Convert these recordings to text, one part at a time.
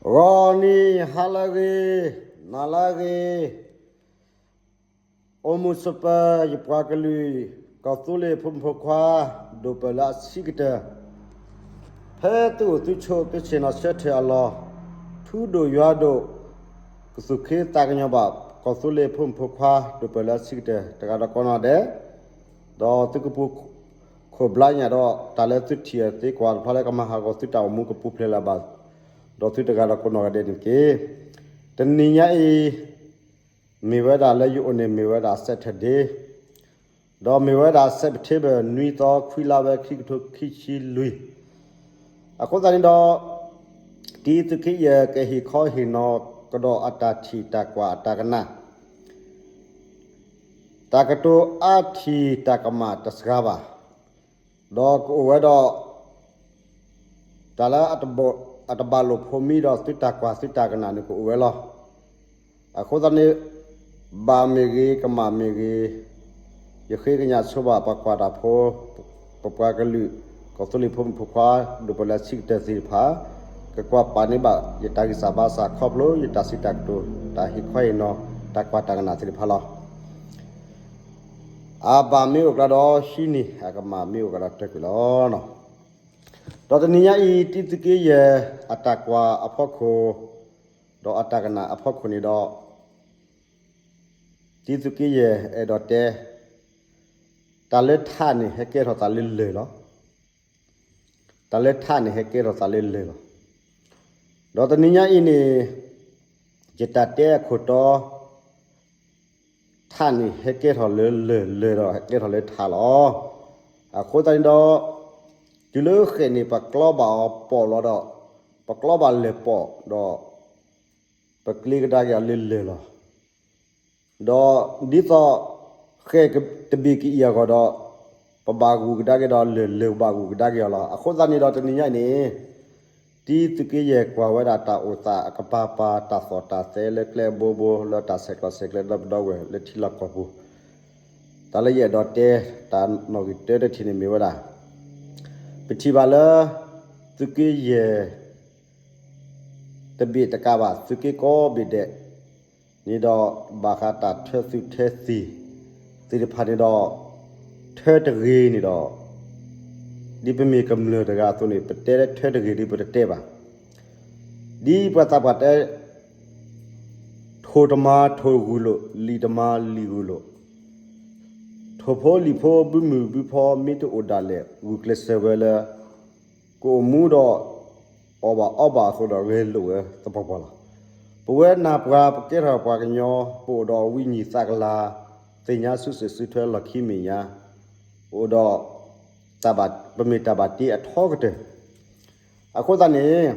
ဂီၤနံၤဟါလၢအဂ့ၤ, နၤလၢအဂ့ၤ, အိၣ်မုာ်ဆိးပၢၤ ယပှၤကလုာ် ကီၢ်သူလ့ၤဖိမုၣ်ဖိခွါ ဒိၣ်ပၢၢ်လၢအဆံးကတၢၢ်, ဖဲသုအိၣ်သုဆိး သုဆ့ၣ်နီၤဆၢထၢၣ်အလီၢ်, ထူဒိၣ်ယွၤဒိၣ်, ကသူၣ်ခ့သးကညီၤဘၣ် ကီၢ်သူလ့ၤဖိမုၣ်ဖိခွါ ဒိၣ်ပၢၢ်လၢအဆံးကတၢၢ် တဂၤဒီးကိးနီၢ်ဒဲး, ဒီးသုကပူၤ ခိၣ်ဘျါညၣ်ဒီး တၢ်လၢသုထံၣ်အီၤသ့ကွၢ်တဖျါလၢကမၤဟးဂီၤသုတၢ်အိၣ်မူကပူၤဖျဲးလၢၤဘၣ်, ဒီးသုတဂၤဒီးကိးနီၢ်ဂၤဒဲးန့ၣ်တက့ၢ်. တနံၤညါအံၤ မ့ၢ်ဝဲဒၣ်လၢယအိၣ်န့ၣ် မ့ၢ်ဝဲဒၣ် Saturday, ဒီးမ့ၢ်ဝဲဒၣ် September နွံသီ ခွံလါဝဲ ခံကထိခံဆံလွံၢ်, အဃိသတးန့ၣ်ဒီး တံသုးက့ယဲၢ်ကဟ့ၣ်ခီဟ့ၣ်နီၤကဒီးအတၢ်ထံၣ်တၢ်ကွၢ်အတၢ်ကနၣ် တၢ်ကတိၤအါထံၣ်တၢ်ကမၣ်တစှၤဘၣ်, ဒီးကအိၣ်ဝဲဒီး တၢ်လၢအတဘၣ် အတဘၣ်လိာ်ဖိးမံဒီးသုတၢ်ကွၢ်သုတၢ်ကနၣ်န့ၣ်ကအိၣ်ဝဲလီၤ. အဃိသတးန့ၣ် ဘၣ်မ့ၢ်ဂ့ၤ ကမၣ်မ့ၢ်ဂ့ၤ, ယဃ့ကညးဆိဘၣ်ပှၤကွၢ်တၢ်ဖိ, ပပှၤကလုာ် ကီၢ်သူလ့ၤဖိမုၣ်ဖိခွါ ဒိၣ်ပၢၢ်လၢအဆံးကတၢၢ်သ့ၣ်တဖၣ် ကကွၢ်ပာ်န့ၢ်ဘၣ်ယတၢ်ဂံၢ်စၢ်ဘါစၢ်ခီဖျိယတၢ်စံးတၢ်ကတိၤ တၢ်ဟ့ၣ်ခီဟ့ၣ်နီၤ တၢ်ကွၢ်တၢ်ကနၣ်သ့ၣ်တဖၣ်လီၤ. အဘၣ်မ့ၢ်အိၣ်ကျါဒီးဟံးန့ၢ်, အကမၣ်မ့ၢ်အိၣ်ကျါဒီးတၢၢ်ကွံာ်လီၤ. ဒီးတနံၤညါအံၤ တံသုးက့ယဲၢ်အတၢ်ကွၢ်အဖီခိၣ် ဒီးအတၢ်ကနၣ်အဖီခိၣ်န့ၣ်ဒီး တံသုးက့ယဲၢ်အဲၣ်ဒိးတဲ တၢ်လၢထးန့ၣ် ဟဲကဲထီၣ်သးလၢလၢၢ်လီၤ. တၢ်လၢထးန့ၣ် ဟဲကဲထီၣ်သးလၢလၢၢ်လီၤ. ဒီးတနံၤညါအံၤန့ၣ် ယတၢ်တဲအခိၣ်တီ ထးန့ၣ် ဟဲကဲထီၣ်လၢလၢၢ်, လၢၢ်ဒီးဟဲကဲထီၣ်လၢထးလီၤ. အဃိသတးန့ၣ်ဒီး တုၤလၢဃဲၣ်န့ၣ် ပကျီဘၣ်အီၤပိာ်လီၤဒီး ပကျီဘၣ်လၢၢ်ပိာ်ဒီး ပကျ့ကဒါက့ၤအီၤလၢလၢၢ်လီၤ. ဒီးဒ်သိး ဃဲၣ်တဘ့ၣ်ကအံၣ်အဂီၢ်ဒီး ပဘၣ်ဂုာ်ကဒါက့ၤဒီးလၢၢ်လၢၢ်ကဘၣ်ဂုာ်ကဒါက့ၤအီၤလီၤ. အဃိသတးန့ၣ်ဒီးတနံၤညါအံၤန့ၣ် တံသုးက့ယဲၢ်ကွၢ်ဝဲဒၣ်တၢ်အိၣ်သးအကပၤပၤ တၢ်သီၣ်တၢ်သဲလၢကျဲအဘိဘိ လၢတၢ်ဆဲးကျိးဆဲးကျၢလၢပဒီဝဲၢ်လၢထံလီၢ်ကီၢ်ပူၤ, တၢ်လၢယအဲၣ်ဒိးတဲ တၢ်နီၣ်ဂံၢ်တၢတထံၣ်န့ၣ်မ့ၢ်ဝဲဒၣ် ပထံၣ်ဘၣ်လၢ သုးက့ယဲၢ် တဘ့ၣ်တကးဘၣ် သုးက့ကိးဘ့ၣ်ဒဲးန့ၣ်ဒီး ဘၣ်ဃးတၢ်ထၢသုးထၢသံၣ်သ့ၣ်တဖၣ်န့ၣ်ဒီး ထၢတဂ့ၤန့ၣ်ဒီး ဒ်ပမ့ၢ်ကမျၢၢ်တဂၤအသိးန့ၣ် ပတဲလၢထၢတဂ့ၤဒ်ပတတဲဘၣ်. ဒ်ပှၤသးပှၢ်တဲ ထိၣ်တမၤထိၣ်ဂုၢ်လိာ်, လံာ်တမၤလံာ်ဂုၢ်လိာ်, ထိၣ်ဖိလံာ်ဖိဘုမုၢ်ဘုဖီ မ့ၢ်တအိၣ်ဒၣ်လဲာ် ဂုာ်ကျဲးစၢးဝဲလၢ ကအိၣ်မူဒီး အီၣ်ဘၣ်အီဘၣ်အသိးဒီး ဂဲၤလိာ်ဝဲသပှၢ်ပှၢ်လီၤ. ပဝဲနၢ်ပှၤ ပကဲထီၣ်ပှၤကညီ ပအိၣ်ဒီးဝိညာဉ်သးကလၤ, သ့ၣ်ညါစုစ့ၣ်စုထွဲလီၢ်ခံမဲာ်ညါ, အိၣ်ဒီး ပမ့ၢ်တၢ်ဘၣ်တ့အထီကတၢၢ်, အဃိသတးန့ၣ်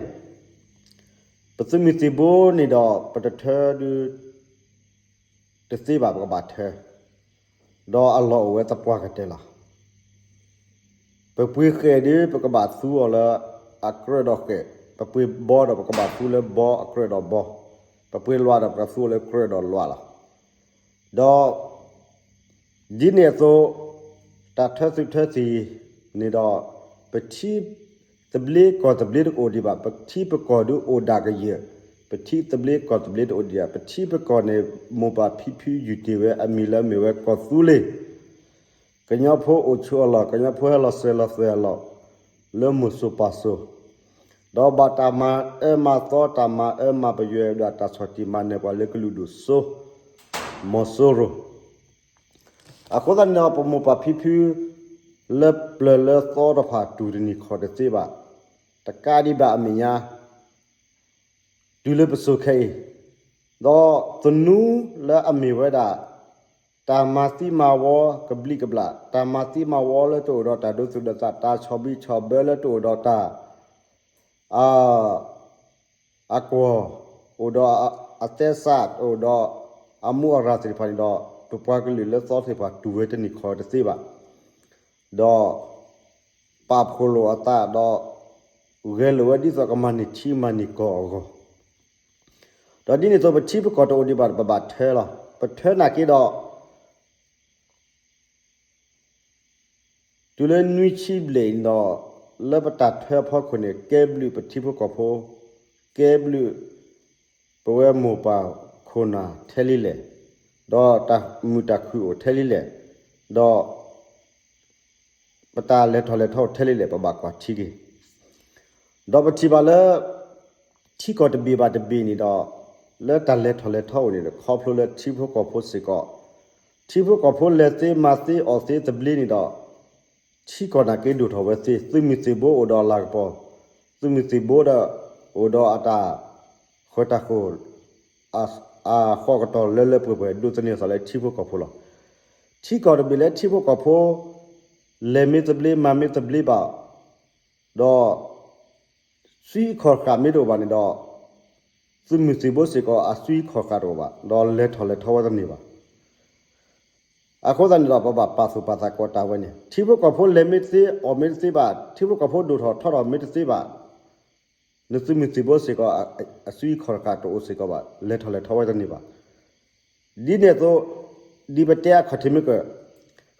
ပသုးမုၢ်သံၣ်ဘိန့ၣ်ဒီး ပတထၢဒု တသ့ဘၣ် ပကဘၣ်ထၢ, ဒီးအလီၢ်အိၣ်ဝဲသပှၢ်ကတၢၢ်လီၤ. ပပှ့ၤဃဲၣ်ဒီး ပကဘၣ်သူအီၤလၢအကြၢးဒီးဃဲၣ်, ပပှ့ၤဘီဒီးပကဘၣ်သူလၢဘီအကြၢးဒီးဘီ, ပပှ့ၤလွးဒီးပကသူအီၤလၢကြၢးဒီးလွးလီၤ. ဒီး ဒ်န့ၣ်အသိး တၢ်ထၢသုးထၢသံၣ်န့ၣ်ဒီး ပထံသဘျ့ကီၢ်သဘျ့တကအိၣ်ဒံးဘၣ်, ပထံပကီၢ်ဒုးအိၣ်ဒၣ်ကယၢၢ်, ပထံသဘျ့ကီၢ်သဘျ့တအိၣ်ဒံးဘၣ်, ပထံပကီၢ်န့ၣ် မိၢ်ပၢ်ဖံဖုယုၢ်တ့ၢ်ဝဲအမံၤလၢမ့ၢ်ဝဲကီၢ်သူလ့ၤ, ကညီဖိအိၣ်ဆူၣ်အလီၢ်, ကညီဖိဟဲလီၤစၢၤလီၤသွဲၣ်အလီၢ်, လၢမိၢ်စိၤပၢ်စိၤ, ဒီးဘၣ်တၢ်မၤအၢမၤသီ တၢ်မၤအၢမၤပယွဲဒၣ်တၢ်ဆီၣ်တံၢ်မၤနၢၤပှၤလၢကလုာ်ဒူၣ်စိ မီၤစိရိၤ အဃိသတးန့ၣ်ဒီး ပမိၢ်ပၢ်ဖံဖု လၢပျၢၤလၢသီတဖၣ်တူၢ်တနံၤခီၣ်တသ့ဘၣ်, တကးဒံးဘၣ်အမဲာ်ညါ တုၤလၢပစိၤခဲအံၤ, ဒီးသနူလၢအမ့ၢ်ဝဲဒၣ် တၢ်မၤသံမၤဝီကဘျံးကဘျၣ်, တၢ်မၤသံမၤဝီလၢတအိၣ်ဒီးတၢ်ဒိသူၣ်ဒိသး, တၢ်ဆီၣ်ဘံၣ်ဆီၣ်ဘၢလၢတအိၣ်ဒီးတၢ် အကွီၢ်, အိၣ်ဒီးအသဲစး, အိၣ်ဒီးအမူအရၣ်သ့ၣ်တဖၣ်န့ၣ်ဒီး ပပှၤကလုာ်လၢသီသ့ၣ်တဖၣ်တူၢ်ဝဲတနံၤခီတသ့ဘၣ်, ဒီးပာ်ဖှိၣ်လိာ်အသးဒီး ဂဲၤလိာ်ဝဲဒ်သိးကမၤန့ၢ်ထံမၤန့ၢ်ကီၢ်အဂီၢ်, ဒီးဒ်န့ၣ်အသိး ပထံပကီၢ်တအိၣ်ဒံးဘၣ် ပဘၣ်ထၢလီၤ. ပထၢနာ်က့ဒီး တုၤလၢနွံဆံဘျဲၣ်အံၤဒီး လၢပတၢ်ထၢအဖီခိၣ်န့ၣ် ကဲဘျုးပထံဖိကီၢ်ဖိ ကဲဘျုး ပဝဲမိၢ်ပၢ်ခိၣ်နၢ်ထဲလံလဲၣ်, ဒီးတၢ်မုာ်တၢ်ခုၣ်အိၣ်ထဲလံလဲၣ်, ဒီး ပတၢ်လဲၤထီၣ်လဲၤထီအိၣ်ထဲလံလဲၣ် ပဘၣ်ကွၢ်ထံက့ၤ. ဒီးပထံၣ်ဘၣ်လၢ ထံကီၢ်တဘ့ၣ်ဘၣ်တဘ့ၣ်န့ၣ်ဒီး လၢတၢ်လဲၤထီၣ်လဲၤထီအိၣ်န့ၣ်ဒီး ခီဖျိလၢထံဖိကီၢ်ဖိစ့ၢ်ကီး, ထံဖိကီၢ်ဖိလဲၤသ့မၤသ့အီၣ်သ့သဘျ့န့ၣ်ဒီး ထံကီၢ်နာ်က့ဒိၣ်ထီၣ်ဝဲသ့, သုးမုၢ်သံၣ်ဘိအိၣ်ဒီးအလၤကပီၤ, သုးမုၢ်သံၣ်ဘိဒီး အိၣ်ဒီးအတၢ်ဃၢၤတၢ်ဃိၣ် အဃိးကတီၢ်လၢလၢပှဲၤပှဲၤ ဒိးသန့ၤအသးလၢထံဖိကီၢ်ဖိလီၤ. ထံကီၢ်တဘ့ၣ်လၢထံဖိကီၢ်ဖိ လဲၤမ့ၢ်သဘျ့မၤမ့ၢ်သဘျ့ဘၣ် ဒီး သွံၣ်ခီၣ်ဃာ်မ့ၢ်တအိၣ်ဘၣ်န့ၣ်ဒီး သုးမုၢ်သံၣ်ဘိစ့ၢ်ကီးအသွံၣ်ခီၣ်ဃာ်တအိၣ်ဘၣ်, ဒီးလဲၤထီၣ်လဲၤထီဝဲတန့ၢ်ဘၣ်. အဃိသတးန့ၣ်ဒီး ပဘၣ်ပာ်သူၣ်ပာ်သးကိးတၢ်ဝဲန့ၣ် ထံဖိကီၢ်ဖိလဲၤမ့ၢ်တသ့ အီၣ်မ့ၢ်တသ့ဘၣ်, ထံဖိကီၢ်ဖိဒိၣ်ထီၣ်ထီထီၣ်မ့ၢ်တသ့ဘၣ် နသုးမုၢ်သံၣ်ဘိစ့ၢ်ကီး အသွံၣ်ခီၣ်ဃာ်တအိၣ်စ့ၢ်ကီးဘၣ်, လဲၤထီၣ်လဲၤထီဝဲတန့ၢ်ဘၣ်. ဒ်န့ၣ်အသိး ဒ်ပတဲအခီၣ်ထံးမ့ၢ်ကၢၢ်,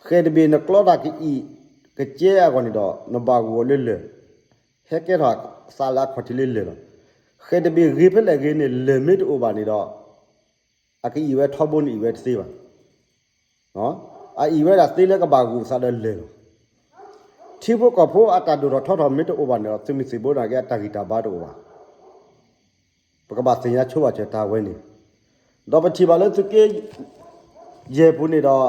ဃဲၤတဘ့ၣ်နကျီတၢ်ကအံၣ် ကကဲအဂီၢ်န့ၣ်ဒီး နဘၣ်ဂိၢ်အီၤလၢလၢၢ်, ဟဲကဲထီၣ်သးလၢအခီၣ်ထံးလၢလၢၢ်လီၤ. ဃဲၤတဘ့ၣ်ဂ့ၤဖဲလဲၣ်ဂ့ၤန့ၣ် လၢၢ်မ့ၢ်တအိၣ်ဘၣ်န့ၣ်ဒီး အကအံၣ်ဝဲထီဘိန့ၣ်အံၣ်ဝဲတသ့ဘၣ်. အအံၣ်ဝဲဒၣ်သ့လၢကဘၣ်ဂိၢ်သးဒီးလၢၢ်လီၤ. ထံဖိကီၢ်ဖိအတၢ်ဒိၣ်ထီၣ်ထီထီၣ်မ့ၢ်တအိၣ်ဘၣ်န့ၣ်ဒီး သုးမုၢ်သံၣ်ဘိနာ်က့အတၢ်ဂံၢ်တၢ်ဘါတအိၣ်ဘၣ်. ပကဘၣ်သ့ၣ်ညါဆိဘၣ်စၢၤတၢ်ဝဲန့ၣ်, ဒီးပထံၣ်ဘၣ်လၢသုးက့ယဲၢ်ပူၤန့ၣ်ဒီး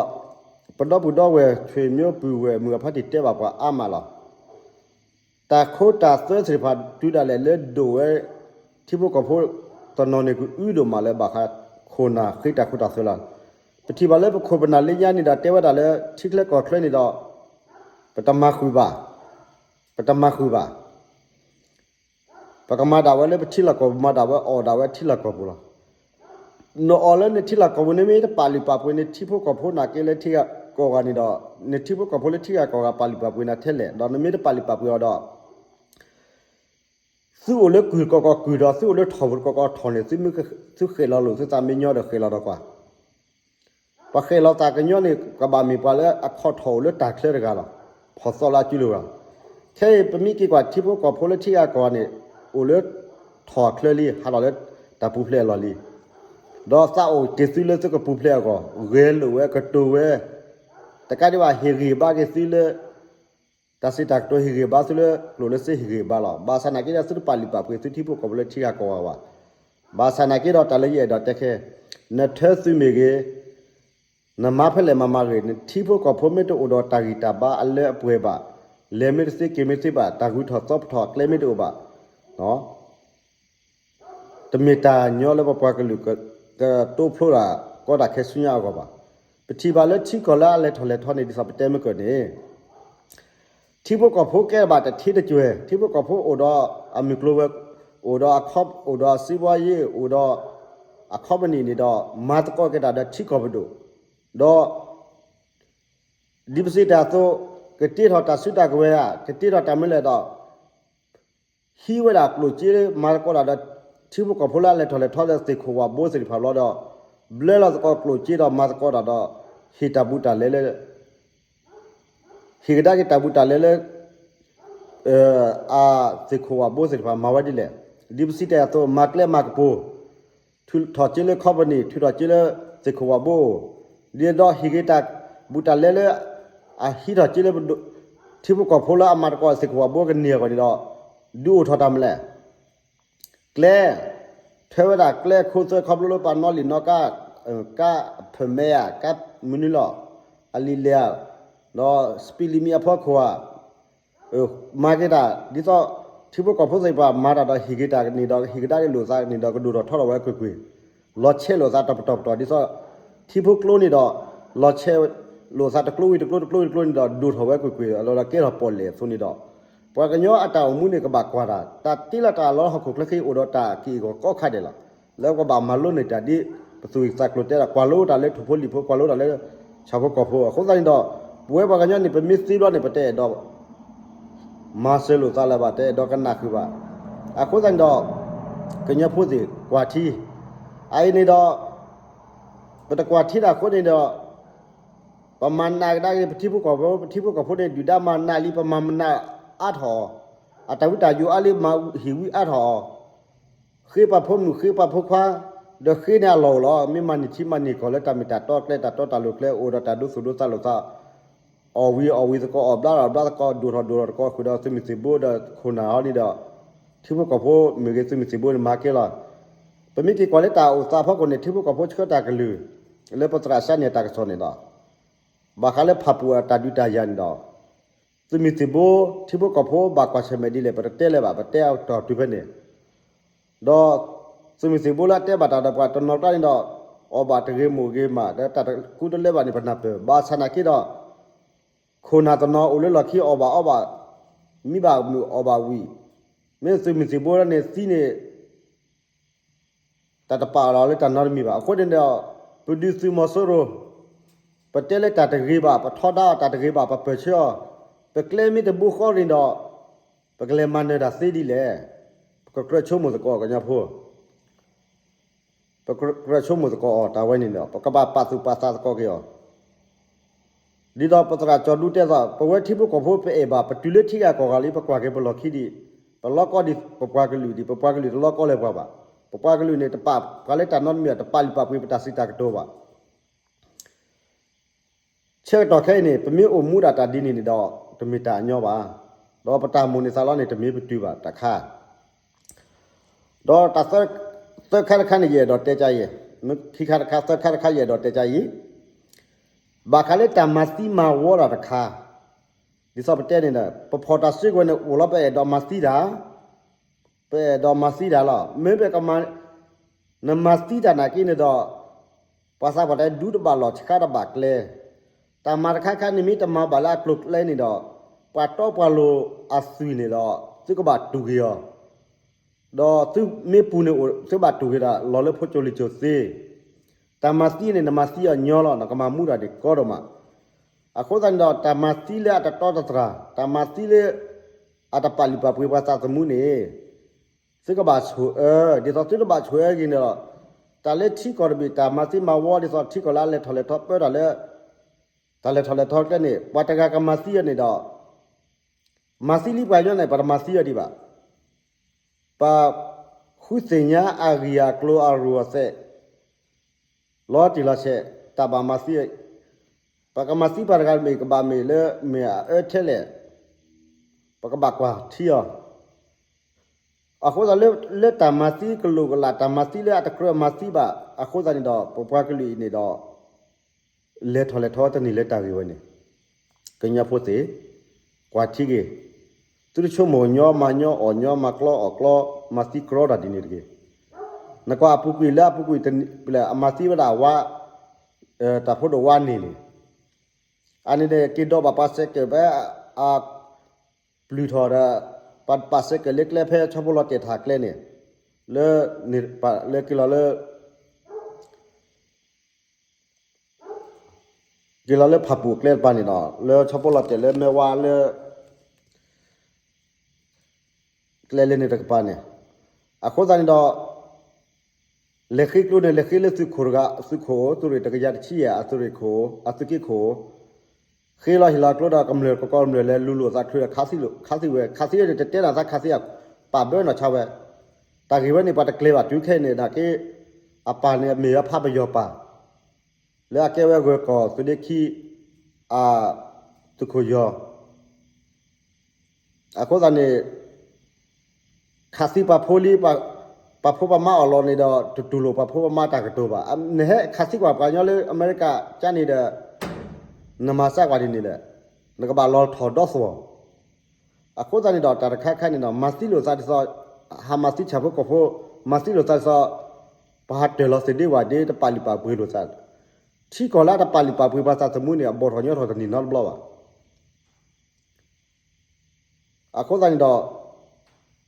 ပဒီပုၢ်ဒီဝဲၢ် ဆွေမျိုးပုၢ်ဝဲၢ် မုၢ်အဖါတံၢ်တဲဘၣ်ပှၤအါမးလီၤ. တၢ်ခိတၢ်သွဲသ့ၣ်တဖၣ်တုၤဒၣ်လဲာ်လၢဒိၣ်ဝဲ ထံဖိကီၢ်ဖိတနီၤန့ၣ် ကအုဒိၣ်မးလၢဘၣ်ဃးခိၣ်နၢ်ဃ့တၢ်ခိတၢ်သွဲလီၤ. ပထံၣ်ဘၣ်လၢပခိၣ်ပနၢ်လၢညါန့ၣ်ဒီးတဲဝဲဒၣ်လၢထံချၢကီၢ်ချၢန့ၣ်ဒီး ပတမၤဃုာ်ဘၣ်, ပတမၤဃုာ်ဘၣ် ပကမၤဒၣ်ဝဲလၢပထံလီၢ်ကီၢ်ပူၤ မၤဒၣ်ဝဲအီၣ်ဒၣ်ဝဲထံလီၢ်ကီၢ်ပူၤလီၤ. နအီၣ်လၢနထံလီၢ်ကီၢ်ပူၤန့ၣ်မ့ၢ်တပာ်လုၢ်ပာ်ပှ့ၤန့ၣ် ထံဖိကီၢ်ဖိနာ်က့လၢထံဂၤကီၢ်ဂၤန့ၣ်ဒီး နထံဖိကီၢ်ဖိလၢထံဂၤကီၢ်ဂၤပာ်လုၢ်ပာ်ပှ့ၤနၤထဲလဲၣ် ဒီးနမ့ၢ်တပာ်လုၢ်ပာ်ပှ့ၤအီၤဒီး သုအိၣ်လၢကုၢ်တကီၢ်ကီၢ်ကုၢ်ဒီး သုအိၣ်လၢထီၣ်ပူၤတကီၢ်ကီၢ်ထီၣ်န့ၣ် သုမ့ၢ်ဃ့ၢ်လီၤလိာ်သုသးမ့ၢ်ညီဒီးဃ့ၢ်လီၤဒီးကွၢ် ပှၤဃ့ၢ်လီၤသးကညီန့ၣ် ကဘၣ်မ့ၢ်ပှၤလၢအခီၣ်ထီၣ်အိၣ်လၢတၢ်ချၢတဂၤလီၤ. ဖီၣ်သီလၢအစုလီၤဂၤ. ခဲအံၤပမ့ၢ်က့ၤကွၢ်ထံဖိကီၢ်ဖိလၢထံဂၤကီၢ်ဂၤန့ၣ် အိၣ်လၢထီၣ်ချၢလံ ဟးထီၣ်လၢတၢ်ပူၤဖျဲးအလီၢ်လံ. ဒီးသးအိၣ်က့ၤသုလၢသုကပူၤဖျဲးအဂီၢ် ဂဲၤလိာ်ဝဲကတိၤဝဲ တကးဒံးဘၣ်ဟ့ၣ်ဂံၢ်ဘါက့ၤသုလၢ တၢ်စံးတၢ်ကတိၤဟ့ၣ်ဂံၢ်ဘါသုလၢကျိၣ်လၢစ့ဟ့ၣ်ဂံၢ်ဘါလီၤ. ဘၣ်ဆၣ်နာ်က့ဒီးသုတပာ်လုၢ်ပာ်ပှ့ၤသုထံဖိကီၢ်ဖိလၢထံဂၤကီၢ်ဂၤဘၣ်. ဘၣ်ဆၣ်နာ်က့ဒီးတၢ်လၢယအဲၣ်ဒိးတဲခဲ နထၢသုးမ့ၢ်ဂ့ၤ, နမၤဖဲလဲၣ်မၤမၤဂ့ၤ နထံဖိကီၢ်ဖိမ့ၢ်တအိၣ်ဒီးတၢ်ဂံၢ်တၢ်ဘါအလၢအပှဲၤဘၣ်, လဲၤမ့ၢ်တသ့က့ၤမ့ၢ်တသ့ဘၣ်, တၢ်ဂုၤထီၣ်သီဖထီၣ်အကျဲမ့ၢ်တအိၣ်ဘၣ် တမ့ၢ်တၢ်ညီလၢပပှၤကလုာ်ကတိဖျိဒၣ်ကီတၢ်ခဲဆူညါအဂီၢ်ဘၣ်. ပထံၣ်ဘၣ်လၢထံကီၢ်လၢအလဲၤထီၣ်လဲၤထီန့ၣ် ဒ်သိးပတဲမ့ၢ်ကၢၢ်န့ၣ် ထံဖိကီၢ်ဖိကဲဘၣ်တထံတကွဲၢ်, ထံဖိကီၢ်ဖိအိၣ်ဒီးအမုၢ်ကျိၤဝဲၤ, အိၣ်ဒီးအခီ, အိၣ်ဒီးစံးဘီယ့, အိၣ်ဒီးအခီပနံၣ်န့ၣ်ဒီး မၤသကိးက့ၤတၢ်ဒီးထံကီၢ်ပဒိၣ်, ဒီး ဒ်ပစံးတၢ်အသိး, ကတ့ထီၣ်တၢ်စုတၢ်ကဝဲၤဧါ, ကတ့ထီၣ်တၢ်မနုၤလဲၣ်ဒီး ဟံးဝဲဒၣ်ကျိၣ်စ့ မၤသကိးတၢ်ဒီး ထံဖိကီၢ်ဖိလၢအလဲၤထီၣ်လဲၤထီလၢသ့ၣ်ခိၣ်ဝၣ်ဘိသ့ၣ်တဖၣ်ဘျီဒီး ဘျၢလီၤသကိးကျိၣ်စ့ဒီးမၤသကိးတၢ်ဒီး ဟ့ၣ်တၢ်ဘူးတၢ်လဲလၢ ဟ့ၣ်ကဒါက့ၤတၢ်ဘူးတၢ်လဲလၢ အသ့ၣ်ခိၣ်ဝၣ်ဘိသ့ၣ်တဖၣ်မၤဝဲဒ်လဲၣ်. ဒ်ပစံးတၢ်အသိး မၤကျဲမၤကပူၤ ထုးထီၣ်စ့လၢ company ထုးထီၣ်စ့လၢသ့ၣ်ခိၣ်ဝၣ်ဘိ, ဒ်ဒီးဟ့ၣ်က့ၤတၢ်ဘူးတၢ်လဲလၢ အဟံးထီၣ်စ့လၢ ထံဖိကီၢ်ဖိလၢအမၤသကိးသ့ၣ်ခိၣ်ဝၣ်ဘိကန့ၢ်အဂီၢ်န့ၣ်ဒီး ဒုးအိၣ်ထီၣ်တၢ်မနုၤလဲၣ်. ကျဲ, ထၢဝဲဒၣ်ကျဲခိသွဲခီဖျိလၢပှၤနီလံာ်နီကါ, ကါဖၢၣ်မဲဧါ, ကါမနုၤလီၤ, အလံာ်လဲၢ်ဧါ, ဒီး speed limit အဖီခိၣ်ဧါ, မၤက့ၤတၢ် ဒ်သိး ထံဖိကီၢ်ဖိသ့ၣ်တဖၣ်မၤတၢ်ဒီးဟ့ၣ်က့ၤတၢ်န့ၣ်ဒီး ဟ့ၣ်ကဒါက့ၤလိာ်သးန့ၣ်ဒီး ကဒိၣ်ထီၣ်ထီထီၣ်ဝဲကွ့ၢ်ကွ့ၢ်, လီၤဆဲးလိာ်သးတပတီၢ်ပတီၢ် ဒ်သိး ထံဖိကျိန့ၣ်ဒီး လီၤဆဲးလိာ်သးတကျိဝံၤတကျိ တကျိဝံၤတကျိန့ၣ်ဒီး ဒိၣ်ထီၣ်ဝဲကွ့ၢ်ကွ့ၢ် လီၤဒီးကဲထီၣ်ပီၣ်လဲၣ်အသိးန့ၣ်ဒီး ပှၤကညီအတၢ်အိၣ်မူန့ၣ် ကဘၣ်ကွၢ်တၢ် တၢ်တ့လီၤတၢ်လီၤဟီၣ်ခိၣ်ချၢခဲအံၤ အိၣ်ဒီးတၢ်ကအ့ၣ်ဂီၢ်ကိးခါဒဲးလီၤ. လၢပကဘၣ်မၤလိန့ၢ်တၢ်ဒ် ပသူၣ်ကံၢ်သးကျိၤတဲဒၣ် ကွၢ်လိတၢ်လၢထိၣ်ဖိလံၣ်ဖိ ကွၢ်လိတၢ်လၢဆၣ်ဖိကီၢ်ဖိ အဃိသတးန့ၣ်ဒီး ပဝဲပှၤကညီန့ၣ် ပမ့ၢ်သ့ဘျီန့ၣ် ပတအဲၣ်ဒိး မၤစၢၤလိာ်သးလၢၤဘၣ် တအဲၣ်ဒိးကနၣ်ဃုာ်ဘၣ်. အဃိသတးန့ၣ်ဒီး ကညီဖိသ့ၣ်ကွၢ်ထံ အအံၤန့ၣ်ဒီး ပတကွၢ်ထံတၢ်အဃိန့ၣ်ဒီး ပမၤနးကဒါက့ၤ ပထံဖိကီၢ်ဖိ ပထံဖိကီၢ်ဖိန့ၣ် ဒုၣ်ဒါမၤနးလံ ပမၤမနးအါထီၣ်အီၤ, အတၢ်ဝံတၢ်ယိးအါလံ မၤဟ့ၣ်ဝံအါထီၣ်အီၤ, ဃ့ပှၤဖိမုၣ်ဃ့ပှၤဖိခွါ, ဒီးဃ့န့ၣ်အလီၢ်အိၣ်လီၤ. မ့ၢ်မၤန့ၢ်ထံမၤန့ၢ်ကီၢ်လၢတၢ်မ့ၢ်တၢ်တီကျဲ တၢ်တီတၢ်လိၤကျဲ အိၣ်ဒီးတၢ်ဒိသူၣ်ဒိသးလိာ်သး, အီၣ်ဝံၤအီၣ်ဝံၤသကိး အီၣ်ဘျါထီၣ်ဘျါသကိး ဒိၣ်ထီၣ်ဒိၣ်ထီၣ်သကိး ဃုာ်ဒီးသုးမုၢ်သံၣ်ဘိဒီးခိၣ်နၢ်ဟီန့ၣ်ဒီး ထံဖိကီၢ်ဖိမ့ၢ်ဂ့ၤ သုးမုၢ်သံၣ်ဘိန့ၣ်မၤကဲလီၤ. ပမ့ၢ်က့ၤကွၢ်လၢတၢ်အိၣ်သးဖီခိၣ်န့ၣ် ထံဖိကီၢ်ဖိဆှၢတၢ်ကလုၢ် လၢပသရၣ်စၢန့ၢ်တၢ်ကစီၣ်န့ၣ်ဒီး ဘၣ်ဃးလၢဖၣ်ပူၣ်အတၢ်ဒုးတၢ်ယၤန့ၣ်ဒီး သုးမုၢ်သံၣ်ဘိ ထံဖိကီၢ်ဖိဘၣ်ကွၢ်ဆၢၣ်မဲာ်ဒ်လဲၣ် ပတတဲလၢၤဘၣ် ပတဲအတီၢ်တုၤဖဲန့ၣ်, ဒီးသုးမုၢ်သံၣ်ဘိလၢအတဲဘၣ်တၢ်ဒီးပှၤတနီၤကျါန့ၣ်ဒီး အီၣ်ဘၣ်တဂ့ၤမ့ၢ်ဂ့ၤမး ဒီးတၢ်တကူတလၢဘၣ်န့ၣ် ပနၢ်ပၢၢ် ဘၣ်ဆၣ်နာ်က့ဒီး ခိၣ်နၢ်တနီၤအိၣ်လၢလီၢ်ခံအီၣ်ဘၣ်အီဘၣ်, မံဘၣ်မုာ်အီၣ်ဘၣ်ဝံၤ, မ့ၢ်သုးမုၢ်သံၣ်ဘိန့ၣ်သံန့ၣ် တၢ်တပာ်အီၤလီၤလၢတၢ်နီတမံၤဘၣ်. အဃိန့ၣ်ဒီး ပဒုးသုးမီၤစိရိၤ, ပတဲလၢတၢ်တဂ့ၤဘၣ် ပထီဒါအီၤ တၢ်တဂ့ၤဘၣ် ပပၢၢ်ဆၢအီၤ, ပကျဲမ့ၢ်တဘိဃီရ့ၣ်ဒီး ပကလဲၤမၤနၢၤတၢ်သ့ဒ်လဲၣ်. ပကကြၢးဆိကမိၣ်သကိးကညီဖိ ပကြၢးဆိကမိၣ်သကိးအီၤ တၢ်ဝဲန့ၣ်ဒီး ပကဘၣ်ပာ်သူၣ်ပာ်သးသကိးက့ၤအီၤ ဒ်သိးပသရၣ်ကၠီၤဒူတဲသိး ပဝဲထံဖိကီၢ်ဖိ ပအဲၣ်ဘၣ် ပတုၤလၢထံဂၤကီၢ်ဂၤလံ ပကွၢ်က့ၤပလီၢ်ခံဒံး, ပလီကီဒံးပပှၤကလုာ်ဒံး, ပပှၤကလုာ်တလီကီလၢၤပှၤဘၣ်. ပပှၤကလုာ်န့ၣ် တပာ်ပှၤလၢတၢ်နီတမံၤဘၣ်, တပာ်လုၢ်ပာ်ပှ့ၤပတၢ်စံးတၢ်ကတိၤဘၣ်. ဆၢကတီၢ်ခဲအံၤန့ၣ် ပမ့ၢ်အိၣ်မူဒၣ်တၢ်ဒ်န့ၣ်န့ၣ်ဒီး တမ့ၢ်တၢ်အညီဘၣ်. ဒီးပတၢ်မိၣ်န့ၢ်သးလီန့ၣ် တမ့ၢ်ပတုၤဘၣ်တခါ ဒီးတၢ်သၢခါတခါန့ၣ် ယအဲၣ်ဒိးတဲကါအံၤ, ခံခါတခါ သၢခါတခါ ယအဲၣ်ဒိးတဲကါအံၤ, ဘၣ်ဃးလၢတၢ်မၤသံမၤဝီတၢ်တခါ, ဒ်သိးပတဲန့ၣ်ဒီး ပဖီၣ်တၢ်စုကဝဲၤန့ၣ်အိၣ်လီၤ ပအဲၣ်ဒိးမၤသံတၢ်, ပအဲၣ်ဒိးမၤသံတၢ်လီၤ. မ့ၢ်ပကမၤ, နမၤသံတၢ်နာ်က့န့ၣ်ဒီး ပှၤသးပှၢ်တၢ်ဒူတဘၣ်လီၢ်ဆှါတဘၣ်ကျဲ, တၢ်မၤတခါခါန့ၣ်မ့ၢ်တမၤဘၣ်လၢအကျိၤကျဲန့ၣ်ဒီး ပှၤတီပှၤလိၤအသွံၣ်န့ၣ်ဒီး သုကဘၣ်တူၢ်က့ၤအီၤ ဒီးသုမ့ၢ်ပူၤန့ၣ်အိၣ် သုဘၣ်တူၢ်က့ၤဒီး လီၤလၢဖိကၠိလံာ်ကၠိသ့, တၢ်မၤသံန့ၣ် နမၤသံအီၤညီလီၤ နကမၤမူတၢ်န့ၣ်ကီဒိၣ်မး. အဃိသတးန့ၣ်ဒီး တၢ်မၤသံလၢအတတီတတြၢ်, တၢ်မၤသံလၢ အတပာ်လုၢ်ပာ်ပှ့ၤပှၤသးသမူန့ၣ် သုကဘၣ်ဆိၣ်အၢ, ဒ်သိးသုတဘၣ်ဆိၣ်အၢက့ၤန့ၣ်ဒီး တၢ်လၢထံကီၢ်တဘ့ၣ် တၢ်မၤသံမၤဝီ ဒ်သိးထံကီၢ်လၢအလဲၤထီၣ်လဲၤထီပၢတၢ်လၢ တၢ်လဲၤထီၣ်လဲၤထီကျဲန့ၣ် ပှၤတဂၤကမၤသံအီၤန့ၣ်ဒီး မၤသံလံပှၤကညီန့ၣ် ပတမၤသံအီၤဒံးဘၣ်. ပဃုသ့ၣ်ညါအဂ့ၢ်အကျိၤအရူၢ်အသဲး လီၤတံၢ်လီၤဆဲး တၢ်ဘၣ်မၤသံ, ပကမၤသံပှၤတဂၤမ့ၢ်ကဘၣ်မ့ၢ်လၢမ့ၢ်အအၢထဲလဲၣ်, ပကဘၣ်ကွၢ်ထံအီၤ. အဃိသတးလၢ လၢတၢ်မၤသံကလိာ်ကလာ် တၢ်မၤသံလၢအတကြၢးမၤသံဘၣ် အဃိသတးန့ၣ်ဒီး ပပှၤကလုာ်အံၤန့ၣ်ဒီး လဲၤထီၣ်လဲၤထီတန့ၢ်လၢတၢ်ဂ့ၢ်ဝဲန့ၣ်, ကညီဖိသ့ၣ်, ကွၢ်ထံဂ့ၤ, သုတဆိကမိၣ်ညီမၤညီ အီၣ်ညီမၤကျီအီၣ်ကျီ မၤသံကြီတၢ်ဒ်န့ၣ်တဂ့ၤ. နကွၢ်အပူၤကွံာ်လၢအပူၤကွံာ်တနံၤ အမၤသံဝဲဒၣ်ဝါ, တၢ်ဖိဒိၣ်ဝါန့ၣ်န့ၣ်, အန့ၣ်န့ၣ် က့ၤဒိးဘၣ်ပှၤစဲးကၢးဖဲအ ပျုၢ်ထီၣ်ဒီး ပှၤပာ်စဲးကၢးလၢကျဲဖဲဆီဖိလီၤတဲာ်ထးကျဲန့ၣ်, လၢ လၢက့ၤလီၤလၢ က့ၤလီၤလၢဖၣ်ပူၣ်ကျဲတကပၤန့ၣ်ဒီး လၢဆီဖိလီၤတဲာ်လၢမဲဝါလၢ ကျဲလၢန့ၣ်တကပၤန့ၣ်, အဃိသတးန့ၣ်ဒီး လဲၤဃ့ကျိန့ၣ် လဲၤဃ့လၢသုးခိၣ်တဂၤ သုးခိၣ် သုးရ့ၣ်တကယၤတဆံယဲၢ် အသုးရ့ၣ်ခိၣ် အသုးက့ခိၣ်, ဃ့လီၤဟ့ၣ်လီၤကျိဒီးကမျၢၢ်ကကီကမျၢၢ်လဲၤလူၤလိာ်သးချုးဒီးခးသံဝဲ ခးသံဝဲန့ၣ် တတဲနၤသးခးသံအပာ်ဘၢနီၢ်ဆါဝဲ, တၢ်ဂ့ၢ်ဝဲန့ၣ် ပှၤတကျဲၤဘၣ်တုၤခဲအံၤန့ၣ် နာ်က့ အပၢ်န့ၣ်အမ့ၢ်ဝဲဖးပယီၤပၢ် လၢအကဲဝဲဂၢၤကီၢ်သုးဒ့ခံ အသုးခိၣ်ယီၤ, အဃိသတးန့ၣ် ခးသံပှၤဖိလံ, ပှၤဖိပှၤမါအီၣ်လီၤန့ၣ်ဒီး တတူၢ်လိာ်ပှၤဖိပှၤမါတၢ်ကတိၤဘၣ်. နဟဲခးသံကွၢ်ပှၤကညီလၢအမဲရကၤကါန့ၣ်ဒီး နမၤစၢ်ကွၢ်ဒ်န့ၣ်ဒီး နကဘၣ်လီၤထီၣ်ဒီသဝီ. အဃိသတးန့ၣ်ဒီး တၢ်တခါခါန့ၣ်ဒီး မၤသံလိာ်သးဒ်သိး ဟးမၤသံဆၣ်ဖိကီၢ်ဖိ, မၤသံလိာ်သးဒ်သိး ပှၤဟးတၢၢ်လီၤသ့ၣ်ဒ့ဝၣ်ဒ့ တပာ်လုၢ်ပာ်ပှ့ၤလိာ်သး, ထံကီၢ်လၢအတပာ်လုၢ်ပာ်ပှ့ၤပှၤသးသမူန့ၣ် အဘီၣ်ထီၣ်ညီထီၣ်တန့ၢ်နီတဘျီဘၣ်. အဃိသတးန့ၣ်ဒီး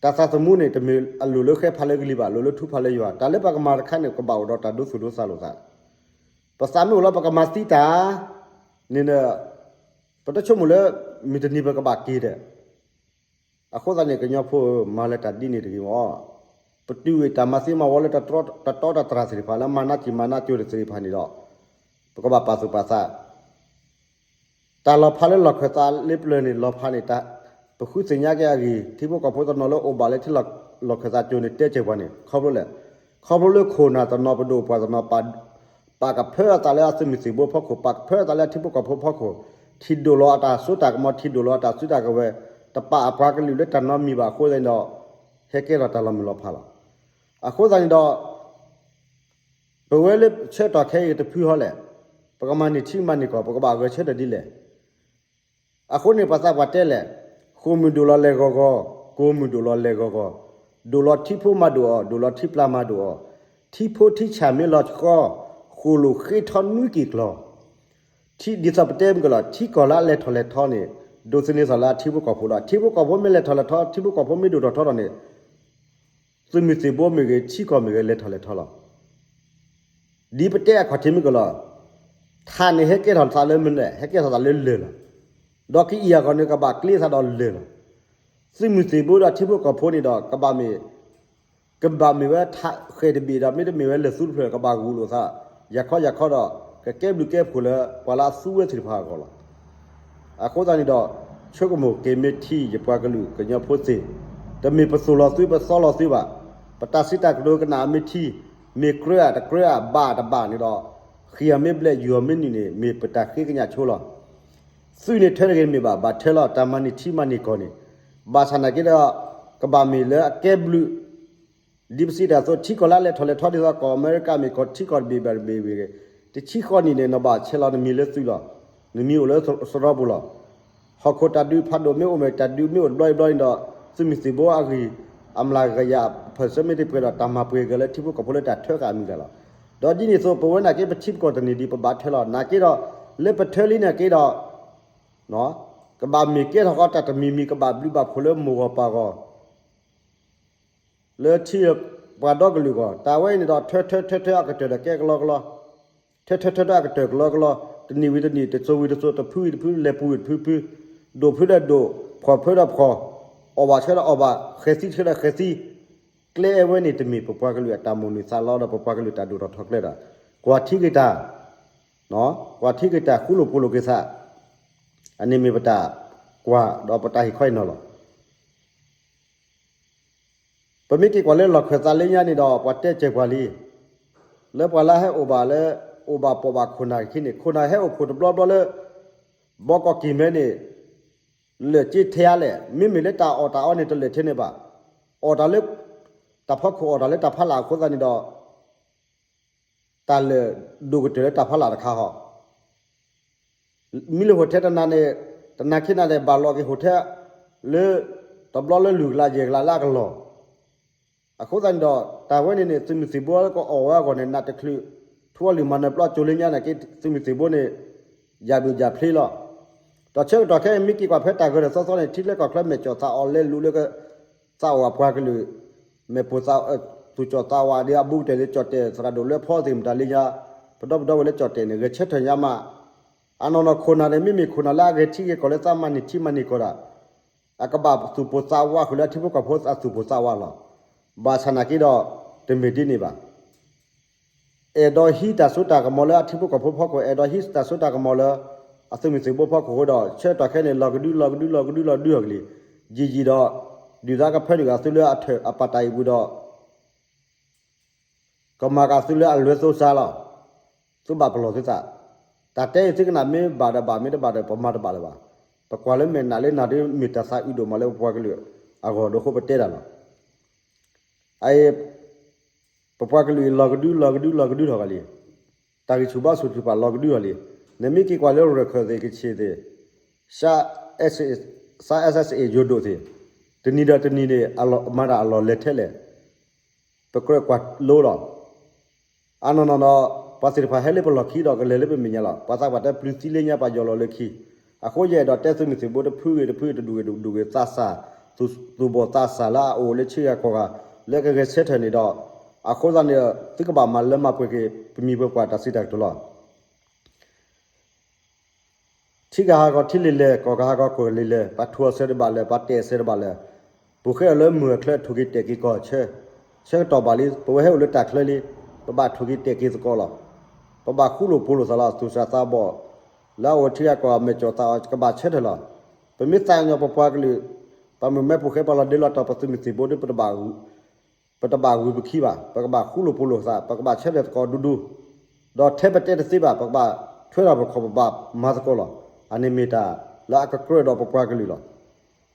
တၢ်သးသမူန့ၣ် တမ့ၢ်အလိၣ်လၢဃဲဖးလၢကလံၤဘၣ်, လိၣ်လၢထူဖးလၢယွၤ, တၢ်လၢပကမၤတခါန့ၣ် ကဘၣ်အိၣ်ဒီးတၢ်ဒိသူၣ်ဒိသးလိာ်သး, ပသးမ့ၢ်အိၣ်လၢပကမၤသံတၢ်န့ၣ်ဒီး ပတဆိကမိၣ်လၢ မုၢ်တနံၤပကဘၣ်က့ၤဒီး အဃိသတးန့ၣ် ကညီဖိဧၢ, မၤလၢတၢ်ဒ်န့ၣ်တဂ့ၤမီၢ်, ပတုာ်ဝဲတၢ်မၤသံမၤဝီလၢတတီတတြၢ်သ့ၣ်တဖၣ် လၢမၤနးစံၣ်မၤနးကၠိၤသ့ၣ်တဖၣ်န့ၣ်ဒီး ပကဘၣ်ပာ်သူၣ်ပာ်သး, တၢ်လီၤဖးလၢလီၢ်ခၢၣ်သးလ့ပျၢၤန့ၣ် လီၤဖးန့ၣ် ပဃုသ့ၣ်ညါက့ၤအဂ့ၢ်, ထံဖိကီၢ်ဖိတနီၤလၢအိၣ်ဘၣ်လၢထံလီၢ် လီၢ်ခၢၣ်သးကၠိန့ၣ်တဲစၢၤပှၤန့ၣ် ခီဖျိလဲၣ်, ခီဖျိလၢခိၣ်နၢ်တနီၤပဒိၣ်ပှၢ်တနီၤ ပာ်ကဖၢအသးလၢအသုးမုၢ်သံၣ်ဘိဖီခိၣ်, ပာ်ကဖၢအသးလၢအထံဖိကီၢ်ဖိဖီခိၣ်, ထံၣ်ဒိၣ်လီၤအတၢ်စိတၢ်ကမီၤ, ထံၣ်ဒိၣ်လီၤအတၢ်စုတၢ်ကဝဲၤ, တပာ်အပှၤကလုာ်လၢတၢ်နီတမံၤဘၣ်အဃိသတးန့ၣ်ဒီး ဟဲကဲထီၣ်တၢ်လီၤမုၢ်လီၤဖးလီၤ. အဃိသတးန့ၣ်ဒီး ပဝဲလၢဆၢကတီၢ်ခဲအံၤတဖုဟီလဲၣ်, ပကမၤန့ၢ်ထံမၤန့ၢ်ကီၢ် ပကဘၣ်ဂဲၤဆၢထၢၣ်ဒ်လဲၣ်. အဃိန့ၣ် ပှၤသးပှၢ်တဲလဲၣ်, ဃိာ်မုၢ်ဒိၣ်လီၤလဲၤဂီၤဂီၤ, ကိာ်မုၢ်ဒိၣ်လီၤလဲၤဂီၤဂီၤ, ဒိၣ်လီၤထံဖိမၤဒိၣ်အီၤ, ဒိၣ်လီၤထံပျၢ်မၤဒိၣ်အီၤ, ထံဖိထံဆၣ်မ့ၢ်လီၤဃီ, ဃိာ်လိာ်ဃ့ထီနွံက့ၤကျီၤ ထံ ဒ်သိးပတဲမုၢ်ကလီၤ ထံကီၢ်လၢအလဲၤထီၣ်လဲၤထီန့ၣ် ဒိးသန့ၤသးလၢအထံဖိကီၢ်ဖိဒီး ထံဖိကီၢ်ဖိမ့ၢ်လဲၤထီၣ်လဲၤထီ, ထံဖိကီၢ်ဖိမ့ၢ်ဒိၣ်ထီၣ်ထီထီၣ်န့ၣ် သုးမုၢ်သံၣ်ဘိမ့ၢ်ဂ့ၤ ထံကီၢ်မ့ၢ်ဂ့ၤ လဲၤထီၣ်လဲၤထီလီၤ. ဒ်ပတဲအခီၣ်ထံးမုၢ်ကလီၤ, ထးန့ၣ်ဟဲကဲထီၣ်သးလၢမနုၤလဲၣ်, ဟဲကဲထီၣ်သးလၢလၢၢ်လီၤ. ဒီးကအံၤအဂီၢ်န့ၣ် ကဘၣ်ကျ့သးဒီးလၢၢ်လီၤ. သုးမုၢ်သံၣ်ဘိဒီးထံဖိကီၢ်ဖိန့ၣ်ဒီး ကဘၣ်မ့ၢ် ကဘၣ်မ့ၢ်ဝဲထးဃဲၤတဘ့ၣ်ဒီး မ့တမ့ၢ်ဝဲလၢၢ်သူတဖျၢၣ် ကဘၣ်ဂုာ်လိာ်သး ယၤခီယၤခီဒီး ကကဲဘျုးကဲဖှိၣ်လၢပှၤလၢအသူဝဲသ့ၣ်တဖၣ်အဂီၢ်လီၤ. အဃိသတးန့ၣ်ဒီး ဆိကမိၣ်က့ၤမ့ၢ်ထံ ယပှၤကလုာ်ကညီဖိသ့ၣ်, တမ့ၢ်ပသိၣ်လီၤသု ပသီလီၤသုဘၣ်. ပတၢ်စံးတၢ်ကတိၤကနၣ်အမ့ၢ်ထံ, မ့ၢ်ကြၢးအတကြၢးအဘၣ် တဘၣ်န့ၣ်ဒီး ဃံအီၤမ့ၢ်ဘျဲၣ် ယူၤအီၤမ့ၢ်နုာ်န့ၣ် မ့ၢ်ပတၢ်ဃ့ကညးဆိလီၤ. သုးန့ၣ်ထၢတဂ့ၤမ့ၢ်ဘၣ်, ဘၣ်ထၢလီၤ တၢ်မၤန့ၢ်ထံမၤန့ၢ်ကီၢ်န့ၣ်, ဘၣ်ဆၣ်နာ်က့ဒီး ကဘၣ်မ့ၢ်လၢအကဲဘျုး ဒ်ပစံးတၢ်အသိး ထံကီၢ်လၢအလဲၤထီၣ်လဲၤထီဒ်သိး ကီၢ်အမဲရကၤမ့ၢ်ဂ့ၤ ထံကီၢ်တဘ့ၣ်ဘၣ်တဘ့ၣ်မ့ၢ်ဂ့ၤ, တဆံဃိးနံၣ်န့ၣ် နဘၣ်ဆဲးလီၤနမံၤလၢသုးလီၤ. နမံၤအိၣ်လၢစရီပူၤလီၤ. ဟီၣ်ခိၣ်တၢ်ဒုးဖးဒိၣ်မ့ၢ်အိၣ် မ့ၢ်တၢ်ဒုးမ့ၢ်အိၣ်တဘျီဘျီန့ၣ်ဒီး သုးမုၢ်သံၣ်ဘိအဂံၢ် အမျးကယၤ percent မ့ၢ်တပှဲၤဒီး တၢ်မၤပှဲၤက့ၤလၢထံဖိကီၢ်ဖိလၢတၢ်ထၢဃာ်အမံၤတၢ်လီၤ. ဒီးဒ်န့ၣ်အသိး ပဝဲနာ်က့ ပထံပကီၢ်တန့ၢ်ဒံး ပဘၣ်ထၢလီၤ. နာ်က့ဒီး လၢပထၢလံနာ်က့ဒီး ကဘၣ်မ့ၢ်ကဲထီၣ်ဃီတၢ်တမံၤမံၤ ကဘၣ်ဘျုးဘၣ်ဖှိၣ်လၢမိၢ်ဂီၢ်ပၢ်ဂီၢ် လၢထံပှၤဒီကလုာ်အဂီၢ် တၢ်ဝဲအံၤန့ၣ်ဒီး ထၢထၢထၢထၢအကတၢၢ်ဒီးကဲကလီကလီ, ထၢထၢထၢထၢအကတၢၢ်ကလီကလီ, တနံၣ်ဝံၤတနံၣ် တစိၤဝံၤတစိၤ တဖုဝံၤတဖု လဲၤပူၤဝံၤတဖုဖု, ဒိၣ်ဖုဒီးဒိၣ်, ဖှီၣ်ဖုဒီးဖှီၣ်, အီၣ်ဘၣ်ဆၢဒီးအီၣ်ဘၣ်, ဃဲၤသံဆၢဒီးဃဲၤသံ, ကျဲအဝဲန့ၣ်တမ့ၢ်ပပှၤကလုာ်အတၢ်မိၣ်နုာ်သးလီဒီး ပပှၤကလုာ်တၢ်ဒိၣ်ထီၣ်ထီကျဲဒီး ကွၢ်ထံက့ၤတၢ်, ကွၢ်ထံက့ၤတၢ်ဃူလိာ်ဖိးလိာ်က့ၤသး, အန့ၣ်မ့ၢ်ပတၢ်ကွၢ်ဒီးပတၢ်ဟ့ၣ်ခီအံၤနီၤလီၤ. ပမ့ၢ်က့ၤကွၢ်လၢလီၢ်ခၢၣ်သးလၢညါန့ၣ်ဒီး ပှၤတဲစၢၤပှၤလံ, လၢပှၤလၢဟဲအိၣ်ဘၣ်လၢ အိၣ်ဘၣ်ပိာ်ဘၣ်ခိၣ်နၢ်ခံန့ၣ် ခိၣ်နၢ်ဟဲအိၣ်ဖှိၣ်တဘျီဘျီလၢ ဘီကီၢ်ကံၢ်မဲန့ၣ် လၢာ်က့ထဲအါလဲၣ်, မ့မ့ၢ်လၢတၢ်အီၣ်တၢ်အီန့ၣ် တလၢာ်ထဲန့ၣ်ဘၣ်, အီၣ်တၢ်လၢ တၢ်ဖီခိၣ်အီၣ်တၢ်လၢတၢ်ဖးလၢ်အဃိသတးန့ၣ်ဒီး တၢ်လၢာ်ဒိၣ်ကတၢၢ်လၢတၢ်ဖးလၢ်တခါဟီ, မ့ၢ်လၢ hotel တနၤန့ၣ် တနၤခ့နၤန့ၣ် ဘၣ်လီၤက့ၤ hotel လၢ တဘျီလၢလွံၢ်ကလးယဲၢ်ကလးလၢအကလီၢ်, အဃိသတးန့ၣ်ဒီး တၢ်ဝဲန့ၣ်န့ၣ် သုးမုၢ်သံၣ်ဘိလၢကအီၣ်ဝဲအဂီၢ်န့ၣ် နးတချုး ထူအီၣ်လံၢ်မၤနၢၤပျီကၠိလၢညါန့ၣ်က့ သုးမုၢ်သံၣ်ဘိန့ၣ် ယၢ်ဘျုးယၢ်ဖျ့လီၤ. ဒီးဆၢကတီၢ်ခဲအံၤ မ့ၢ်က့ၤကွၢ်ဖဲတၢ်ဂၢၢ်ဒီးသီသီန့ၣ် ထံချၢကီၢ်ချၢမဲာ်ကၠီၣ်သးအီၣ်လဲၤလူၤလၢ သးအိၣ်အပှၤကလုာ် မဲာ်ပိၢ်သး သူၣ်ကၠီၣ်သးဝးဒီးအဘူးကတၢၢ်လၢကၠီၣ်တဲာ်သရၣ်ဒိၣ်လၢဖီသ့ၣ်မတၤလၢညါ ပဒီပဒီဝဲလၢကၠီၣ်တဲာ်န့ၣ် ဂဲၤဆၢထၢၣ်ညါမး, အနီၢ်နီၢ်ခိၣ်နၢ်န့ၣ် မ့မ့ၢ်ခိၣ်နၢ်လၢအဂဲၤထံဂဲၤကီၢ်လၢသးမၤန့ၢ်ထံမၤန့ၢ်ကီၢ်ဒၣ် အကဘၣ်သူၣ်ပိၢ်သးဝးဃုာ်လၢအထံဖိကီၢ်ဖိအသူၣ်ပိၢ်သးဝးလီၤ. ဘၣ်ဆၣ်နာ်က့ဒီး တမ့ၢ်ဒ်န့ၣ်ဘၣ်. အဲၣ်ဒိးဟံးတၢ်စိတၢ်ကမီၤလၢအထံဖိကီၢ်ဖိဖီခိၣ်, အဲၣ်ဒိးဟံးတၢ်စိတၢ်ကမီၤလၢ အသုးမုၢ်သံၣ်ဘိဖီခိၣ်အဃိဒီး ဆၢကတီၢ်ခဲအံၤန့ၣ် လီၤကဒု လီၤကဒု လီၤကဒု လီၤဒုအီၤကလံၤ, ယံာ်ယံာ်ဒီး ဒုၣ်ဒါကဖၢနုာ်အသုးလၢအထၢၣ်အပာ်တၢ်အံၤပူၤဒီး ကမၤက့ၤသုးလၢအလွဲၢ်သိစါလီၤ. သုဘၣ်ပလီၢ်သုသး, တၢ်တဲအံၤသုကနၣ်မ့ၢ်ဘၣ်ဒီးဘၣ် မ့ၢ်တဘၣ်ဒီးပမၤတဘၣ်လၢၤဘၣ်. ပကွၢ်လၢမဲာ်နးလၢနၤဒ်မ့ၢ်တၢ်သးအုးဒိၣ်မးလၢပပှၤကလုာ်အဂီၢ်ဒိၣ်အဃိပတဲတၢ်လီၤ. အအံၤ ပပှၤကလုာ်အံၤလီၤကဒု လီၤကဒု လီၤကဒုထီၣ်ဂၤလံ. တၢ်ဂံၢ်ဆူၣ်ဘါဆူၣ်ထုးဖးလီၤကဒုထီၣ်လံ. နမ့ၢ်က့ၤကွၢ်လၢရၢၢ်ခၢၣ်သ့ၣ် ကဆ့ၣ်သ့ၣ် စါ SSA ယိၤဒိၣ်သ့ၣ် တနံၤဒီးတနံၤန့ၣ် မၤတၢ်အလီၢ်လဲၤထဲလဲၣ် ပကြၢးကွၢ်လိလီၤ. အနီၢ်နီၢ်ဒီး ပှၤသ့ၣ်တဖၣ်ဟဲလၢပလီၢ်ခံဒီးကလဲၤလၢပမဲာ်ညါလီၤ. ပှၤသးပှၢ်တဲပျုၤသံလၢညါပှၤယီၢ်လီၤလၢခံ. အဃိယအဲၣ်ဒိးတဲသုးမုၢ်သံၣ်ဘိတဖုဂ့ၤတဖု တဒူၣ်ဂ့ၤတဒူၣ်ဂ့ၤ သးစၢ် သူၣ်ဘီၣ်သးစၢ်လၢအအိၣ်လၢထံဂၤကီၢ်ဂၤ လၢကဂဲၤဆၢထၢၣ်န့ၣ်ဒီး အဃိသတးန့ၣ် သုကဘၣ်မၤလၢမၤပှဲၤက့ၤ ပမံၤပပှၢ်တၢ်စံးတၢ်ကတိၤလီၤ. ထံဂၤဟးဂီၤထံလံၤလဲၢ် ကီၢ်ဂၤဟးဂီၤကီၢ်လံၤလဲၢ် ပှၤထိၣ်အီၤဆၢတဘၣ်လၢၤ ပှၤတဲာ်အီၤဆၢတဘၣ်လၢၤ ပူၤဃဲအီၤလၢမုၢ်အချၢထိၣ်က့ၤတဲာ်က့ၤကီၢ်ဆၢ ဆၢကတီၢ်ဘၣ်လံ ပဝဲဟဲအိၣ်လၢတၢ်ချၢလံ ပဘၣ်ထိၣ်က့ၤတဲာ်က့ၤသကိးလီၤ. ပဘၣ်ဃူလိာ်ဖိးလိာ်သးလီၤ သူၣ်စၢ်သးဘီၣ် လၢအအိၣ်ထံဂၤကီၢ်ဂၤမဲာ်ကၠီၣ်သးအီၤ ကဘၣ်ဆၢထၢၣ်လီၤ. ပမ့ၢ်သးကညီၤပပှၤကလုာ် ပှၤမုၢ်မဲဖိဃဲပှၤလီၤဒ့လီၤတီၤ ပသုးမုၢ်သံၣ်ဘိဒီး ပတဘၣ်ဂုာ်ပခံဘၣ်, ပကဘၣ်ဃူလိာ်ဖိးလိာ်သး, ပကဘၣ်ဆၢထၢၣ်သကိးဒူဒူ, ဒီးထဲပတဲတသ့ဘၣ် ပကဘၣ်ထွဲဒီးပခီၣ် ပဘၣ်မၤသကိးလီၤ. အန့ၣ်မ့ၢ်တၢ်လၢအကကြၢးဒီးပပှၤကလုာ်လီၤ.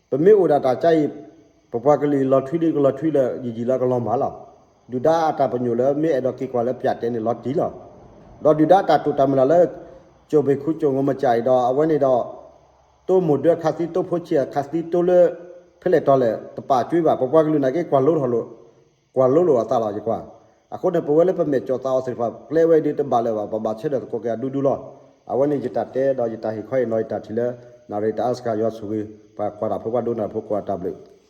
ပမ့ၢ်အိၣ်ဒၣ်တၢ်ကါအံၤ ပပှၤကလုာ်အံၤလီၤထွံဒီးကလီၤထွံလၢယံာ်ယံာ်လၢကလီၤမၢ်လီၤ. ဒုၣ်ဒါအတၢ်ပညိၣ်လၢမ့ၢ်အဲၣ်ဒိးက့ၤကွၢ်လၢပၠးတဲာ်န့ၣ်လီၤတံၢ်လီၤ. ဒီးဒုၣ်ဒါအတၢ်တိာ်တၢ်မုၢ်လၢ်လၢ ကၠိၣ်ဘ့ၣ်ခူကၠိၣ်ငိၢ်မကၠးအံၤဒီး အဝဲန့ၣ်ဒီး တိမိၢ်ဒၢခးသံ တိဖိဆံးခးသံ တိလၢ ဖဲလဲၣ်တီၤလဲၣ် တပာ်ကွံာ်ဘၣ် ပပှၤကလုာ်နာ်က့ ကွၢ်လိထီၣ်လိာ် ကွၢ်လိလိာ်အသးလီၤ ယကွၢ်. အဃိန့ၣ် ပဝဲလၢပမဲာ်ကၠီၣ်သးအီၤသ့ၣ်တဖၣ် ကျဲဝဲအံၤဒုးတဘၣ်လၢၤဘၣ် ပဘၣ်ဆၢထၢၣ်သကိးက့ၤအဒူဒူလီၤ. အဝဲန့ၣ်ယတၢ်တဲဒီးယတၢ်ဟ့ၣ်ခီအံၤနီၤ ယတၢ်ထံၣ်လၢ နၣ်ရံၣ်တၢ်အါစှၤ ယွၤဆိၣ်ဂ့ၤ ပှၤကွၢ်တၢ်ဖိ ပှၤဒိကနၣ်ဖိကိးဂၤဒဲး တၢ်ဘျုး